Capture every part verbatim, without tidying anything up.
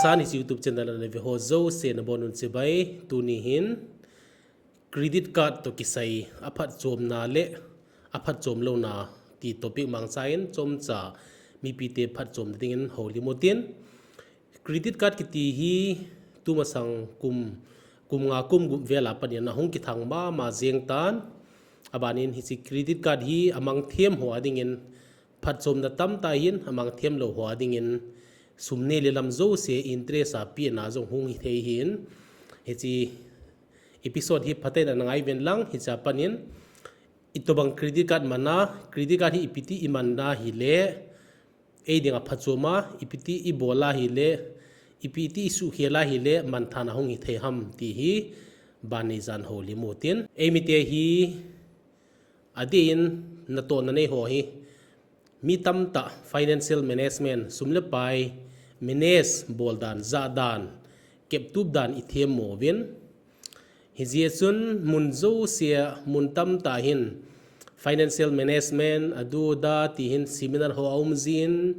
San hiche YouTube channel a nave ho jouse nabonun chibai. Tuni hin credit card toh kisai aphatchomna le aphatchom louna ti topic mangcha in chomcha mipite phatchomna dingin houlim utin. Credit card kiti hi tumasang kum, kum nga kum gup vel a panin ahung kithang mama jeng tan. Abanin hiche credit card hi amang them ho a dingin phatchomna tamtah ahin, amang them lou ho a dingin sum nei le lam jouse interest a pehna jong hung hithei ahin. Hiche episode hi phaten ana ngai ven lang, hiche a panin itobang credit card mana, credit card hi ipiti imanna hile, ei dinga phatchoma, ipiti ibola hile, ipiti isuhkhela hile, manthan ahung hithei ham ti hi ban neijan houlim utin. Eimite hi adeh in natohna nei ho hi mi tamtah financial management, sum le pai manage bol dan, jah dan, keptup dan ithem uvin. Hijeh chun mun jousea, mun tamtah hin financial management, adu ada ti hin seminar ho aum jin,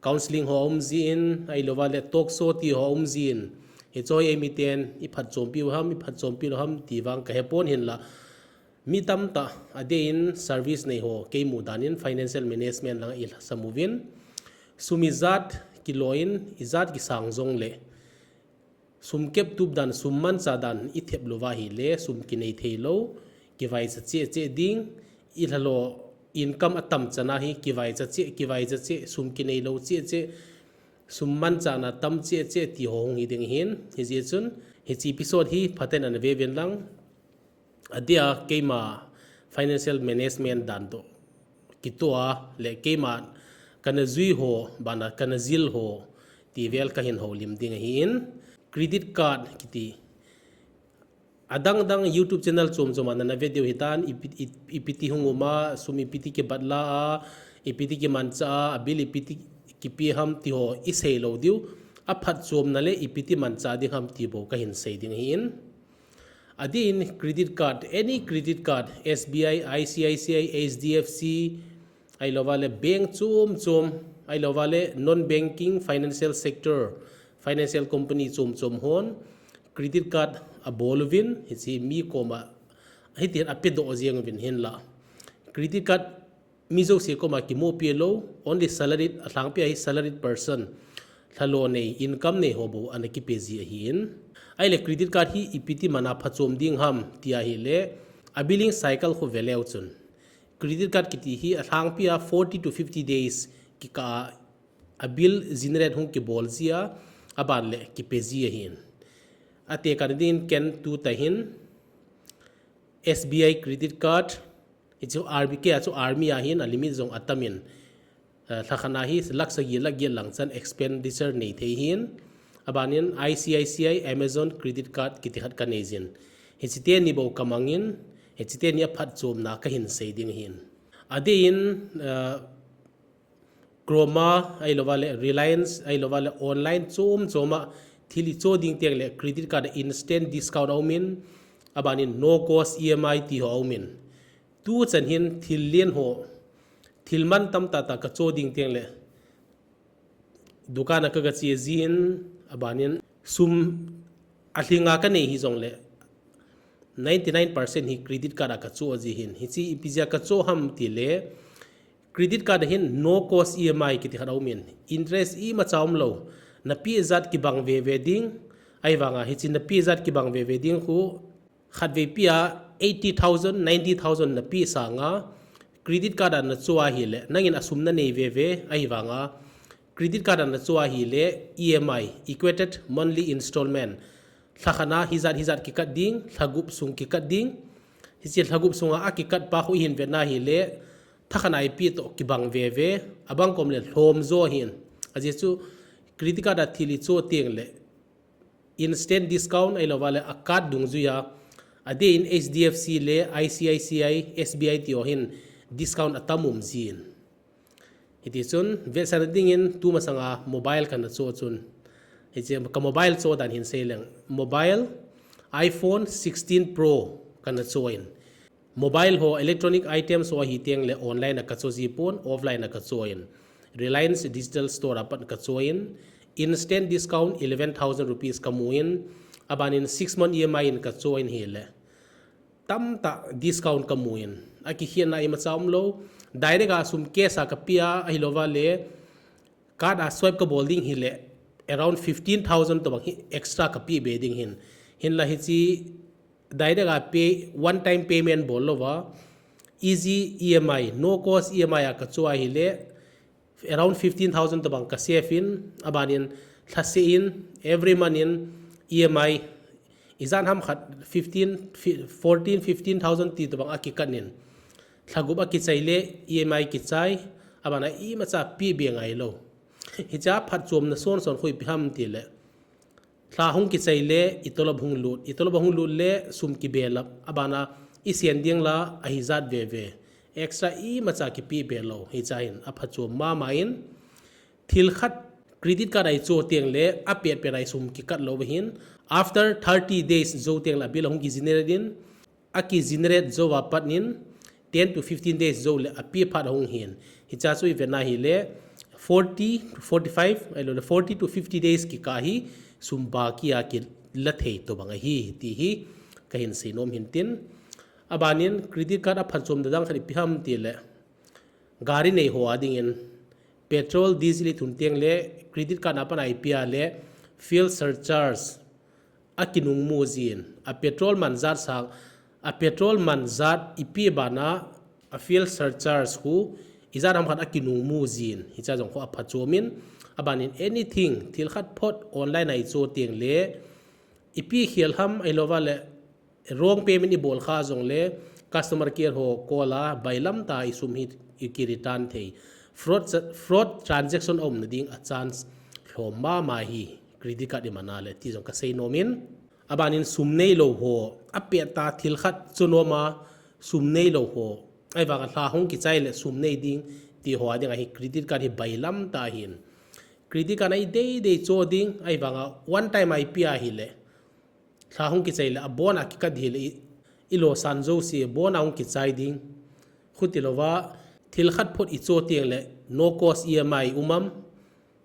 counseling ho aum jin, ahilouva le talk show ti ho aum jin. Hiche hi eimiten iphatchompi u ham, iphatchompi lou ham ti vang kahepon hinla. Mi tamtah adeh in service nei ho kei mudan in financial management lang ilhasam uvin. Sum ijat kilo in, ijat kisang jongle, sum keptup dan, sum manchah dan ithep louva hile, sum kinei theilou, kivaicha cheh cheh ding, ilhalo income atam chana hi, kivaicha cheh, kivaicha cheh, sum kineilou cheh cheh, sum manchahna tam cheh cheh ti ho hung hiding ahin, hijeh chun, hiche episode hi phaten ana ve ven lang. Adeh a keima financial management dan toh kitoh a le keima kana jui ho, bana kana jil ho, ti vel kahin houlim ding ahin. Credit card kiti adang dang YouTube channel chom chom a nana ve diu hitan, ipi, ipiti hung uma, sum ipiti kibatla a, ipiti kimancha a, abill ipiti kipe ham ti ho isei lou diu, aphatchomna le ipiti mancha ding ham ti bou kahin sei ding ahin. Adeh in credit card, any credit card, S B I, I C I C I, H D F C, ahilouva le bank chom chom, ahilouva le non banking financial sector, financial company chom chom hon credit card abol uvin, hiche mi koma hitin apedoh jeng uvin hinla. Credit card mi jouse koma kimupi lou, only salaried, alhangpia hi salaried person, lhalo nei, income nei ho bou ana kipe ji ahin. Ahile credit card hi ipiti mana phachom ding ham ti ahile, a billing cycle khu veleu chun, credit card kiti hi alhangpia forty to fifty days kikah a abill generate hung kibol jia, aban le kipe ji ahin. Atekah na dingin ken tutah hin S B I credit card, hichu R B K a chu army ahin, alimit jong atamin, lhakhat na hi lakh sagi lakh get lang chan expenditure nei thei ahin. Abanin I C I C I, Amazon credit card kiti khat kanei jin. Hiche teni bou kamangin, hiche teni aphatchomna kahin sei ding ahin. Adeh in Croma, ahilouva le Reliance, ahilouva le online chom chom a thil icho ding tengle credit card a instant discount aumin, abanin no cost E M I ti ho aumin. Tuchan hin thil len ho, thil man tamtah tah kacho ding tengle dukan a kagache jin, abanin sum alhinga kanei hijongle ninety nine percent hi credit card a kacho ji ahin. Hiche ipi jeh a kacho ham tile, credit card a hin no cost E M I kiti khat aumin, interest imacha umlou, napeh jat kibang veve ding. Ahivanga hiche napeh jat kibang veve ding khu, khatvei peh a eighty thousand, ninety thousand napeh sanga, credit card a nacho ahile nangin asum nanei veve, ahivanga credit card a nacho ahile E M I, equated monthly installment, lhakhat na hijat hijat kikat ding, lhagup sung kikat ding. Hiche lhagup sunga akikat pa khu ihin vetna hile, thakhat na ipeh toh kibang veve, abang komle lhomjo ahin. Ajeh chu credit card a thil icho tengle instant discount ahilouva le a card dungjuiya, adeh in H D F C le I C I C I, S B I ti ho hin discount atam um jin. Hitichun vetsahna dingin tumasanga mobile kana cho chun, hiche ka mobile cho dan hin seileng, mobile iPhone sixteen Pro kana choin, mobile ho electronic items ho ahi tengle online a kacho jipon, offline a kachoin, Reliance Digital Store a pat kachoin, instant discount eleven thousand rupees kamu in, abanin six month E M I in kacho in hile tamtah discount kamu in, akikhenna imacha umlou. Direct a sum cash a kapia ahilouva le card a swipe kabol ding hile around fifteen thousand tobang hi extra kape be ding hin. Hinla hiche direct a pay, one time payment bol louva, easy E M I, no cost E M I a kacho a hile around fifteen thousand tobang ka save in, abanin lhase in, every month in E M I ijat ham khat fifteen, fourteen, fifteen thousand ti tobang akikat in, lha gup akichai le E M I kichai, abana imacha pe be ngailou. Hiche a phatchomna sonson khu ipi ham tile, lha hung kichai le itolop hung lut, itolop hung lut le sum kibelap, abana isen ding la ahijat veve. Extra imacha kipe be lou, hiche a hin aphatchom mama in. Thil khat, credit card a icho teng le apetpet a isum kikat lou ahin, after thirty days jou teng le abill ahung kigenerate in, akigenerate jou a pat in ten to fifteen days jou le ape phat ahung hin. Hiche a chu ivet na hile forty to forty-five, ahiloule forty to fifty days kikah hi sum baki a kila thei tobang ahi ti hi kahin seinom hin tin. Abanin credit card aphatchomna dang khat ipi ham tile, gari nei ho a dingin petrol, diesel ithun teng le credit card a pat a ipia le fuel surcharge akinungmu jin, a petrol man jat sang, a petrol man jat ipi bana a fuel surcharge khu ijat ham khat akinungmu jin, hiche a jong khu aphatchom in. Abanin anything, thil khat phot online a icho teng le ipi khel ham ahilouva le wrong payment ibol kha jongle customer care ho call a bailam tah a isum hi iki return thei. Fraud, fraud transaction aumna ding a chance lhom mama hi credit card iman a le ti jong kaseinom in. Abanin sum neilou ho, apet tah thil khat chonom a sum neilou ho, ahivanga lha hung kichai le sum nei ding ti ho a dinga hi credit card hi bailam tah ahin. Credit card a ideidei cho ding, ahivanga one time a ipia hile lha hung kichai le abon a kikat hile i, ilosan jouse abon a hung kichai ding. Khutilouva thil khat phot icho teng le no cost E M I um am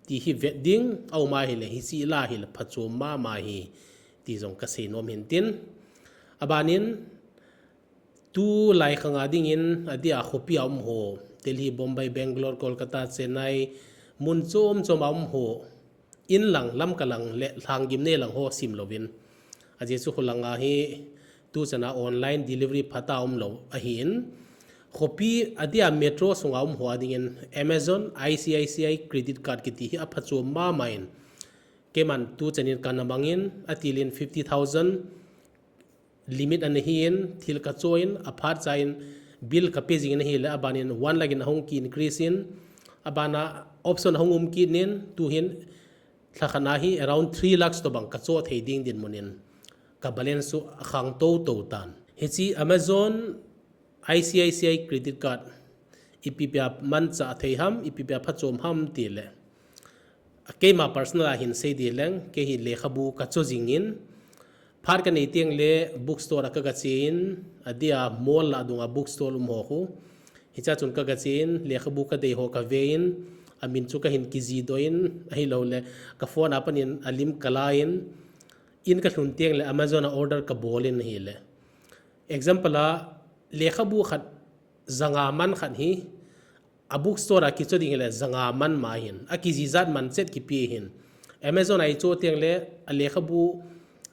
ti hi vet ding, aum a hile hiche la hile phatchom mama hi ti jong kaseinom hin tin. Abanin tulai khang a dingin adia khopi a um ho, Delhi, Bombay, Bangalore, Kolkata, Chennai, mun chom chom a um ho, in lang, Lamka lang le lhanggimnei lang ho simlouvin, ajeh chu kholanga hi tuchana online delivery phatah umlou ahin, khopi adia metro sunga um ho a dingin Amazon I C I C I credit card kiti hi aphatchom mama in. Keiman tuchanin kana mangin atilin fifty thousand limit ana hin, thil kacho in aphatcha in bill kapeh jing in ahile abanin one lakh in ahung ki increase in, abana option ahung um kit in, tuhin lhakhat a hi around three lakhs tobang kacho thei ding dinmun in ka balance chu akhang toutou tan. Hiche Amazon I C I C I credit card ipi pia manchah thei ham, ipi pia phatchom ham tile, keima personal a hin sei ding leng, kei hi lekhabu kacho jingin, phat kanei teng le bookstore a kagache in, adia mall lah dunga bookstore um ho khu, hiche a chun kagache in lekhabu kadei ho kave in, amin chu kahin kijidoh in, ahiloule ka phone a panin alim kala in, in kalhun teng le Amazon a order kabol in ahile, example a lekhabu khat janga man khat hi a bookstore a kicho ding hile janga man ma hin, akijijat man chet kipe hin. Amazon a icho teng le alekhabu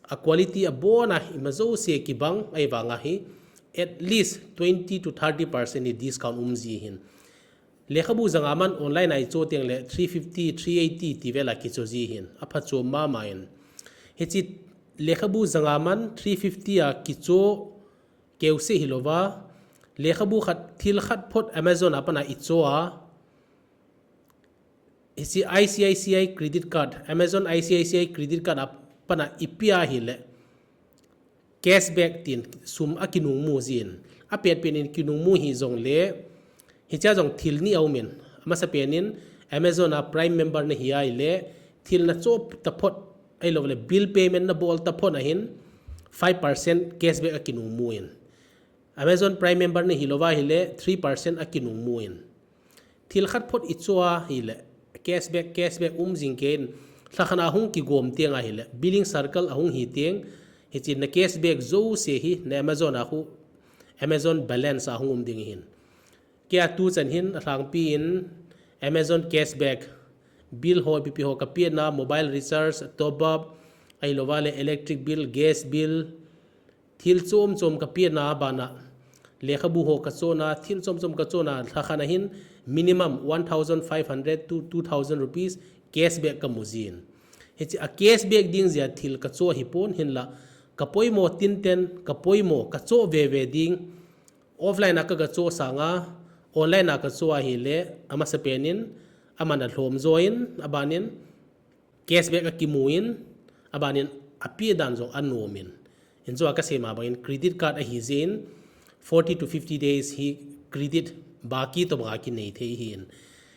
a quality abon a ima jouse kibang ahivanga hi at least twenty to thirty percent hi discount um ji hin. Lekhabu janga man online a icho teng le three fifty, three eighty ti vel a kicho ji hin, aphatchom mama in. Hiche lekhabu janga man three fifty a kicho keuse hilouva, lekhabu khat, thil khat phot Amazon a pana icho a, hiche I C I C I credit card, Amazon I C I C I credit card a pana ipia hile cashback tin sum akinungmu jin, apetpet in kinungmu hijongle, hiche a jong thil ni aumin, amasapen in Amazon a Prime member nahi ahile, thil nacho taphot ahiloule bill payment nabol taphot a hin five percent cashback akinungmu in, Amazon Prime member nahilouva hile three percent akinungmu in, thil khat phot icho a hile cashback, cashback um jing kei in, Lhakhat a hung kigom teng ahile, billing cycle ahung hi teng, hiche na cashback jouse hi na Amazon a khu, Amazon balance a hung um ding ahin. Kei a tuchan hin alhangpi in Amazon cashback, bill ho, ipi ipi ho kapehna, mobile recharge, top up, ahilouva le electric bill, gas bill, thil chom chom kapehna bana, lekhabu ho kachohna, thil chom chom kachohna, lhakhat a hin minimum one thousand five hundred to two thousand rupees cashback kamu jin. Hiche a cashback ding jeh a thil kachoh ahipon, hinla kapoimo tinten, kapoimo kachoh veve ding, offline a kaga choh sanga, online a kachoh ahile, amasapen in, aman alhom jo in, abanin, cashback akimu in, abanin, apeh dan jong anom in. Injo a kasei ma bangin credit card ahi jeh in, forty to fifty days hi credit baki tobanga kinei thei ahin.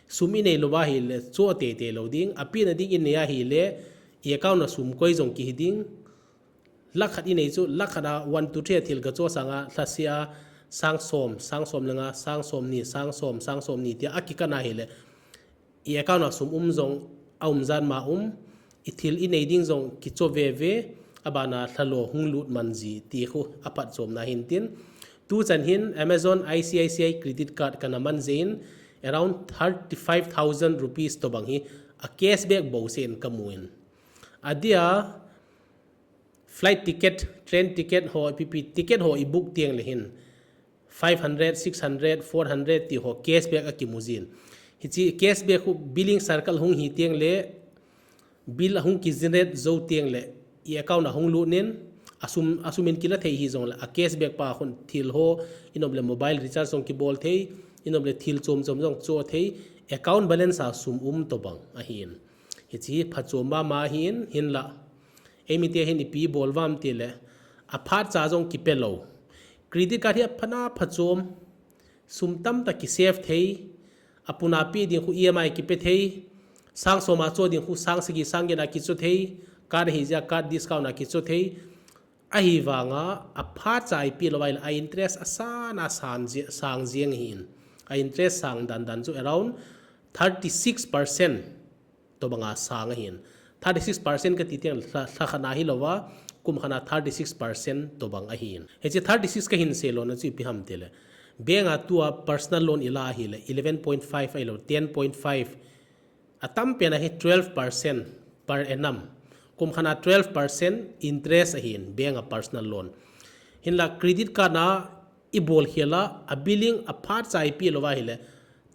Sum inei louva ahile, choh teitei lou ding, apehna ding inei ahile, i account a sum koi jong kihi ding, lakh khat inei chu, lakh khat a one to three a thil kachoh sanga, lhaseh a, sang som, sang som le nga, sang som ni, sang som, sang som ni tia akikan ahile, i account a sum um jong aum jat ma um, i thil inei ding jong kichoh veve, abana lhalo hung lut man ji ti khu aphatchomna ahin tin. Tuchan hin Amazon I C I C I credit card kana man jeh in around thirty-five thousand rupees tobang hi a cashback bouseh in kamu in. Adia, flight ticket, train ticket ho, ipi ipi ticket ho i book teng le hin, five hundred, six hundred, four hundred ti ho cashback akimu jin. Hiche cashback khu billing cycle hung hi teng le, bill ahung ki generate jou teng le, i account a hung lut in, asum, asum in kila thei hijongle, a cashback pa khun thil ho, inom le mobile recharge jong kibol thei, inom le thil chom chom jong choh thei, account balance a sum um tobang ahin. Hiche phatchom mama ahin, hinla, eimite hin ipi bol uvam tile, aphatcha jong kipe lou. Credit card hi aphatna phatchom, sum tamtah ki save thei, apuna pe ding khu E M I kipe thei, sang som a choh ding khu sang sagi sang get a kichoh thei, card ahi jeh a card discount a kichoh thei, ahivanga aphatcha ipeh lou ahile a interest asan a sang je-, sang jeng ahin. A interest sang dan dan chu around thirty-six percent tobanga sang ahin. Thirty-six percent kati teng lha, lhakhat a hilouva, kum khat a thirty-six percent tobang ahin. Hiche thirty-six kahin seilona chu ipi ham tile, bank a tua personal loan ila ahile eleven point five ahilou, ten point five, atampen a hi twelve percent per annum. Kum khat a twelve percent interest ahin, bank a personal loan. Hinla credit card a ibol khel a, a billing aphatcha ipeh louva ahile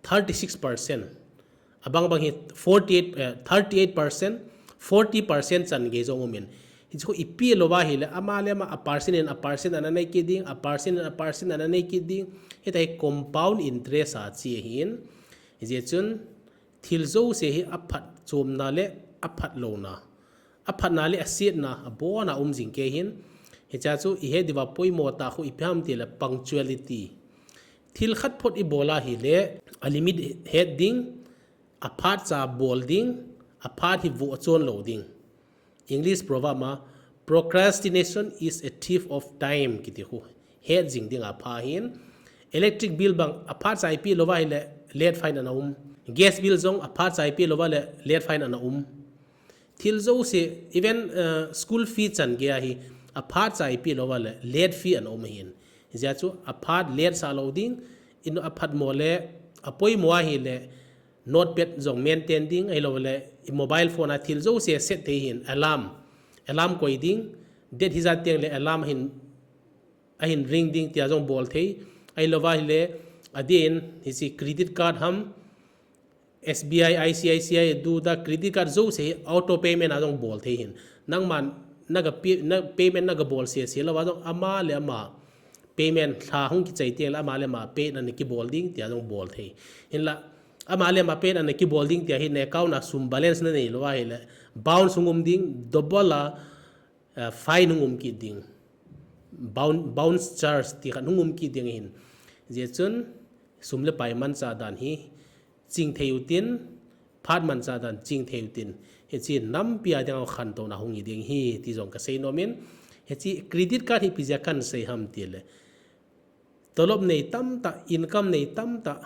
thirty-six percent. Abang bang hi forty-eight, eh, thirty-eight percent, forty percent chan gei jong umin. Hichu ipeh louva ahile, ama le ama a percent in a percent ana nei kit ding, a percent in a percent ana nei kit ding. Hitia hi compound interest a che ahin. Hijeh chun, thil jouse hi aphatchomna le aphatlouna, aphatna le asetna, abona um jing kei hin. Hichea chu ihet diuva poimo tah khu ipi ham tile punctuality. Thil khat phot ibol ahile, a limit het ding, aphatcha bol ding, aphat hi vohchon lou ding. English proverb ma, "Procrastination is a thief of time," kiti khu. Het jing ding apha hin. Electric bill bang aphatcha ipeh louva ahile late fine ana um. Gas bill jong aphatcha ipeh louva le late fine ana um. Thil jouse, even, uh, school fee chan gei ahi, aphatcha ipeh louva le late fee ana um ahin. Hijeh chu aphat late sah lou ding, in aphatmo le, apoimo ahile, notepad jong maintain ding, ahilouleh, i mobile phone a thil jouse set thei hin, alarm. Alarm koi ding, det hijat teng le alarm ahin, ahin ring ding tia jong bol thei. Ahilouva ahile, adeh in, hiche credit card ham, S B I, I C I C I, Duda credit card jouse hi auto payment a jong bol thei hin. Nangman, naga pay, na payment naga bol sese louva jong ama le ama payment lha hung kichai teng le ama le ama pay ana kibol ding tia jong bol thei. Hinla, ama le ama pay ana kibol ding tia hi na account a sum balance nanei louva ahile, bounce hung um ding, double a, eh, fine hung um kit ding. Boun-, bounce charge ti khat hung um kit ding ahin. Hijeh chun, sum le pai manchah dan hi, ching thei utin, phat manchah dan ching thei utin. Hiche nampi a dinga khantouna hung hi ding ahi, ti jong kasei nom in. Hiche credit card hi ipi jeh a kasei ham tile, tolop nei tamtah, income nei tamtah,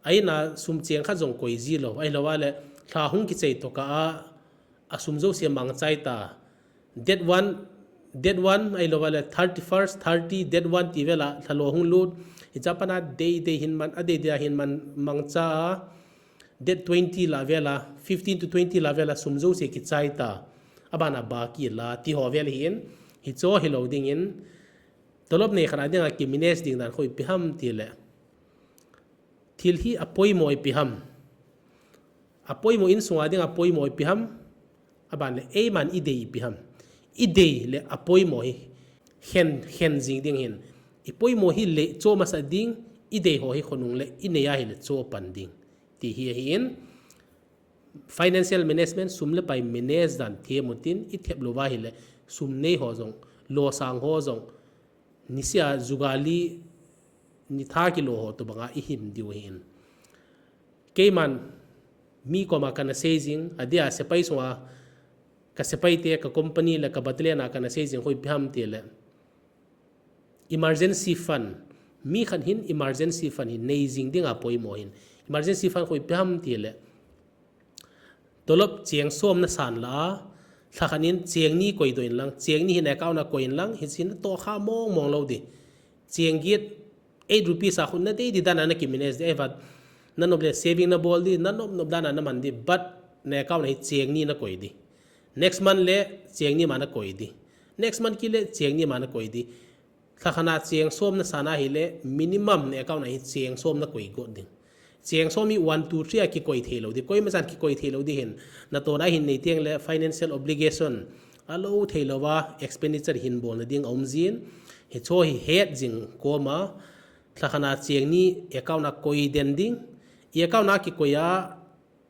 a in a sum cheng khat jong koi ji lou, ahilouva le, lha hung kichai tokah a, asum jouse mangchai ta. Date one, date one, ahilou vale thirty-first, thirty, date one ti vela lhalo hung lut. Hiche a pat a dei dei hin man, adei dei a hin man mangcha a. Date twenty lah vela, fifteen to twenty lah vela sum jouse kichai ta. Abana baki la, ti ho vel hin, hicho hilou dingin, tolop nei khat a dinga ki manage ding dan khu ipi ham tile, thil hi apoimo ipi ham. Apoimo, insunga dinga apoimo ipi ham. Aban le, eiman idei ipi ham. Idei le apoimo hi khen, khen jing ding hin. Ipoimo hi le cho masa ding, idei ho hi khonung le, inei a hile cho pan ding. Ti hi ahin, financial management, sum le pai manage dan them utin, ithep louva hile, sum nei ho jong, losang ho jong, nisea jugali, nitha kilo ho tobanga ihin diu ahin. Keiman, mi koma kana sei jing, adeh a sepai sunga, ka sepai te, ka company le ka battalion a kana sei jing khu ipi ham tile, emergency fund, mi khat hin emergency fund hi nei jing dinga poimo hin. Emergency fund khu ipi ham tile, tolop cheng som nasan la a, lha khat in cheng ni koidoh in lang, cheng ni hin account a koi in lang, hiche hin tohkha mong mong lou di. Cheng get, eight rupees a khu nadei di dan a naki manage di, ahivat, nanop le saving nabol di, nanop nop dan a naman di, but na account a hi cheng ni nakoi di. Next month le cheng ni ma nakoi di. Next month kit le cheng ni ma nakoi di. Lha khat a cheng som nasan a hile, minimum na account a hi cheng som nakoi got ding. Cheng som hi one, two, three a kikoi thei lou di, koima chan kikoi thei lou di hin. Natohna hin nei teng le financial obligation, alou thei louva expenditure hin bolna ding aum jin. Hicho hi het jing koma, lha khat a cheng ni account a koi den ding. I account a kikoi a,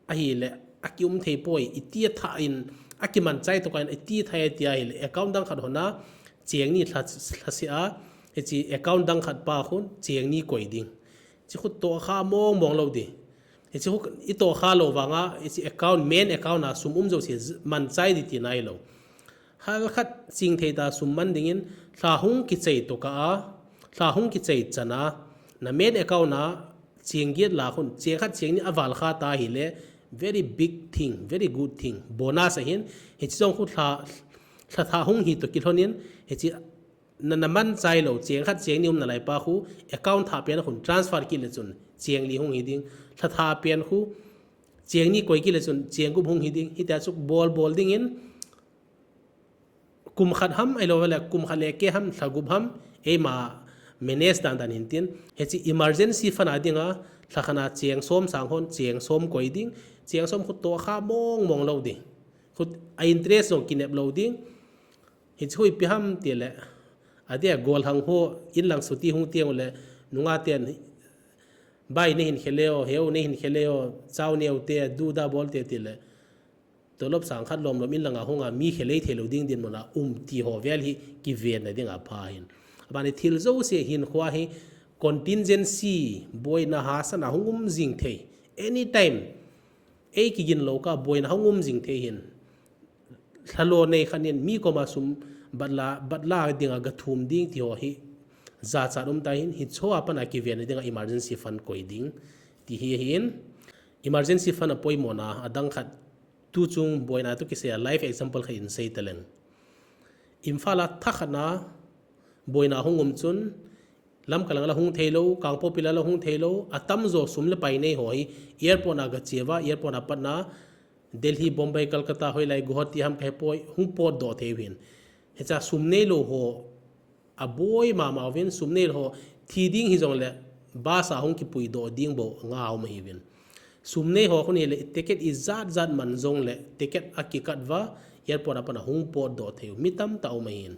ahile, akium thei poi, iti atha in, akimanchai tokah in, iti atha e tia hile, account dang khat hon a, cheng ni lha, lhase a, hiche account dang khat pa khun, cheng ni koi ding. Hiche khu tohkha mong mong lou di. Hiche khu itohkha lou vanga, hiche account, main account a sum um jouse manchai di tina hilou. Halkhat chingthei ta sum man dingin, lha hung kichai tokah a, lha hung kichai chan a, na main account a, cheng get la khun, cheng khat cheng ni aval kha ta hile, very big thing, very good thing, bonus ahin, hiche jong khu lha, lha thah hung hi toh kilhon in, hiche na, namanchai lou, cheng khat cheng ni um nalai pa khu, account thah pen a khun transfer kit le chun, cheng li hung hi ding, lha thah pen khu, cheng ni koi kit le chun, cheng gup hung hi ding, hitia chu bol bol dingin, kum khat ham, ahilou le, kum khat le keh ham, lha gup ham, eima manage dan dan hin tin, hiche emergency fund a dinga, lha khat a cheng som sang hon, cheng som koi ding, cheng som khu tohkha mong mong lou di. Khu a interest jong kinep lou ding, hiche khu ipi ham tile, adeh a golhang ho, in lang chuti hung teng ule, nunga ten, bai neihin khe le o, heu neihin khe le o, chao neo te, duda bol te tile, tolop sang khat lom lom in langa hunga mi khelei thei lou ding dinmun a um ti ho vel hi kivenna dinga pha hin. Abani thil jouse hin khu a hi contingency boina hahsatna hung um jing thei. Anytime. Ei kigin lou kah boina hung um jing thei hin. Lhalo nei khat in mi koma sum batla, batla dinga gathum ding ti ho hi. Jachat um ta hin, hicho a pat a kivenna dinga emergency fund koi ding. Ti hi ahin. Emergency fund apoimona, adang khat Tu chung boina toh kisai a live example khat in sei taleng. Imphal a thakhat na boina hung um chun, Lamka lang la hung thei lou, Kangpokpi lang la hung thei lou, atamjo sum le pai nei ho hi airport na gache uva, airport na pat na Delhi, Bombay, Calcutta, hoilai Guwahati ham kahepoi, hung potdoh thei uvin. Hiche a sum nei lou ho, aboi mama uvin, sum nei lou ho, thi ding hijongle, bus a hung kipuidoh ding bou nga um ahiuvin. Sum nei ho khun hile, ticket ijat jat man jongle, ticket akikat uva, airport a pat na hung potdoh thei u, mi tamtah um ahin.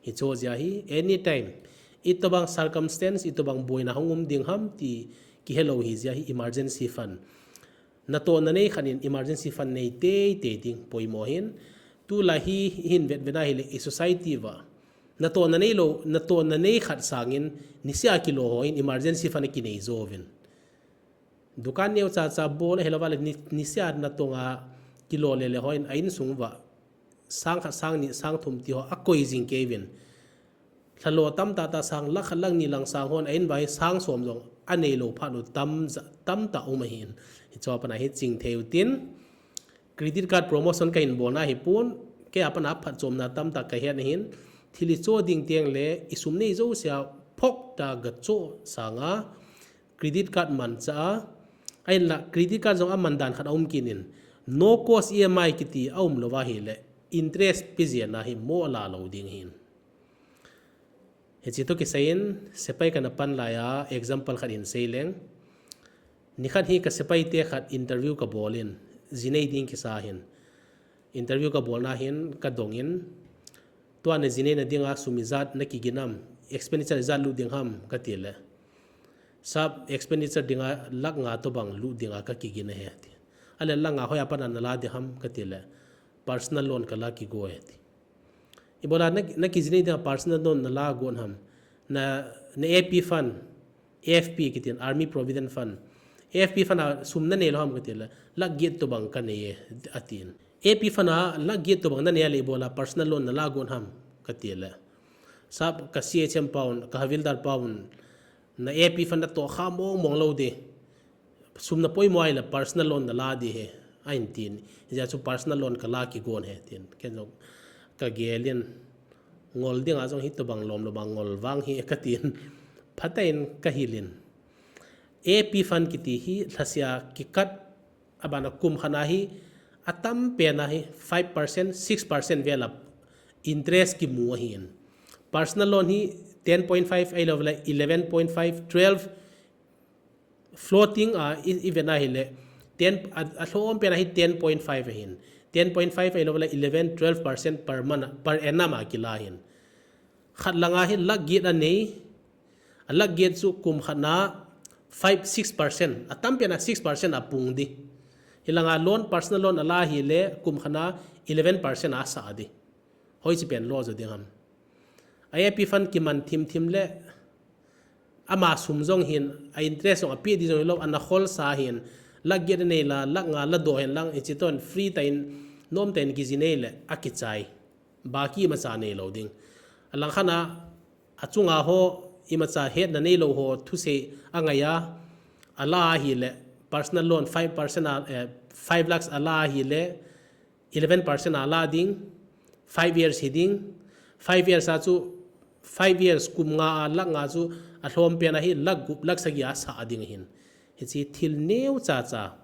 Hicho jeh a hi, anytime, itobang circumstance, itobang boina hung um ding ham ti kihelou hi jeh a hi emergency fund. Natohna nei khat in emergency fund nei teitei ding poimo ahin. Tulai hi, hin vetvet na hile, i society uva. Natohna nei lou, natohna nei khat sangin, nisea kilo ho in emergency fund kinei jouvin. Dukan neocha cha bol ahilou vale ni, nisea natonga kilo lele ho in a insung uva. Sang khat, sang ni, sang thum ti ho akoi jing kei uvin. Lhalo tamtah tah sang lakh khat lakh ni lang sang hon a in uva hi sang som jong anei lou phat u tam ja, tamtah um ahin. Hicho a pat na hi chingthei u tin. Credit card promotion kahin bolna hi pun, kei a pat a phatchomna tamtah kahet ahin, thil icho ding teng le, isum nei jousea phok ta gacho sanga, credit card mancha a, ahinla credit card jong aman dan khat aum kit in, no cost E M I kiti aum louva ahile, interest pe jeng na hi mo ala lou ding ahin. Hiche toh kisai in, sepai kana pan lai a, example khat hin sei leng. Nikhat hi ka sepai te khat interview kabol in, jinei ding kisa hin. Interview kabolna hin, kadong in, tua na jinei na dinga sum ijat na kigin ham, expenditure ijat lut ding ham, kati le. Sir, expenditure dinga lakh nga tobang lut dinga kakigin ahi, ati. Ahile lakh nga hoiya pat a nala ding ham, kati le. Personal loan kala kigo ahi, ati. Ibola na, na kijinei dinga personal loan nala got ham. Na, na A P fund, A F P kitin, Army Provident Fund. A F P fund a sum nanei lou ham kati le, lakh get tobang kanei e, atin. A P fund a lakh get tobang nanei le ibola personal loan nala got ham kati le. Sir, ka C H M pa un, ka Havildar pa un, na A P fund natoh kha mong mong lou ding. Sum napoimo ahile personal loan nala ding ahi, ahin tin. Hijeh chun personal loan kala kigon ahi, tin. Ken jong kagel in, ngol dinga jong hitobang lom lom a ngol vang hi katin. Phatah in kahil in. A P fund kiti hi lhaseha kikat, abana kum khat na hi, atam pen a hi five percent, six percent vel a interest kimu ahin. Personal loan hi ten point five ahilou le eleven point five, twelve, floating a, i, i vet na hile, ten, a, alhom pen a hi ten point five ahin. Ten point five ahilou le eleven, twelve percent per month, per annum a kila ahin. Khat langa hi lakh get anei, a lakh get chu kum khat na five, six percent, atam pen a six percent apung ding. Hilanga loan, personal loan ala hile, kum khat na eleven percent asah ding. Hoiche pen lo jo ding ham. A A P fund kiman thim thim le, ama sum jong hin, a interest jong ape ding jong hilou, ana kholsa hin, lakh get anei la, lakh nga ladoh hen lang, hiche toh free tah in, nom tah in kijinei le, akichai. Baki imacha neilou ding. Alang khat na, achunga ho, imacha hetna neilou ho, thusei angai a, ala ahile, personal loan five percent a, eh, five lakhs ala ahile, eleven percent ala ding, five years hi ding, five years a chu, five years kum nga a lakh nga chu, alhom pen a hi lakh gup lakh sagi asah ding ahin. Hiche thil neocha cha,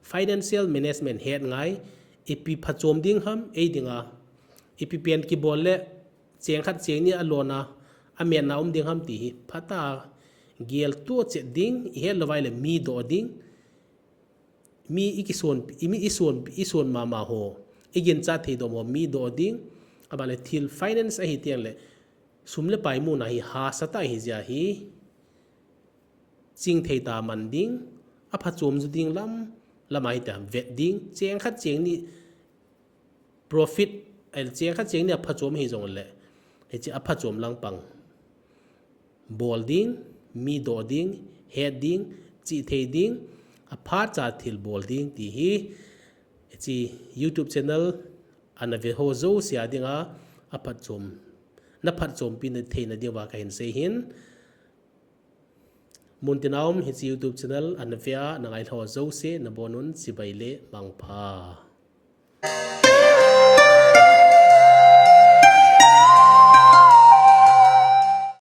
financial management het ngai, ipi phachom ding ham, ei dinga, ipi pen kibol le, cheng khat cheng ni alona, ametna um ding ham ti hi, phatah a, geltoh chet ding, ihet lou vai le mi doh ding, mi ikison, imi ison, ison mama ho, iginchat thei dom ho, mi doh ding, abale thil finance ahi teng le, sum le pai muna hi hahsa tah ahi jeh a hi, chingthei tah a man ding, aphachom ju ding lam, lam ahi tah vet ding, cheng khat cheng ni profit, eh, cheng khat cheng ni aphachom hi jong le, hiche aphachom lang pang bol ding, mi doh ding, het ding, chihthei ding, aphatcha thil bol ding ti hi, hiche YouTube channel ana ve ho jouse a dinga, aphatchom, naphatchompi na theina diuva kahin sei ahin. Muntin a um hiche YouTube channel ana ve a, nangai ho jouse, nabonun chibai le mangpha.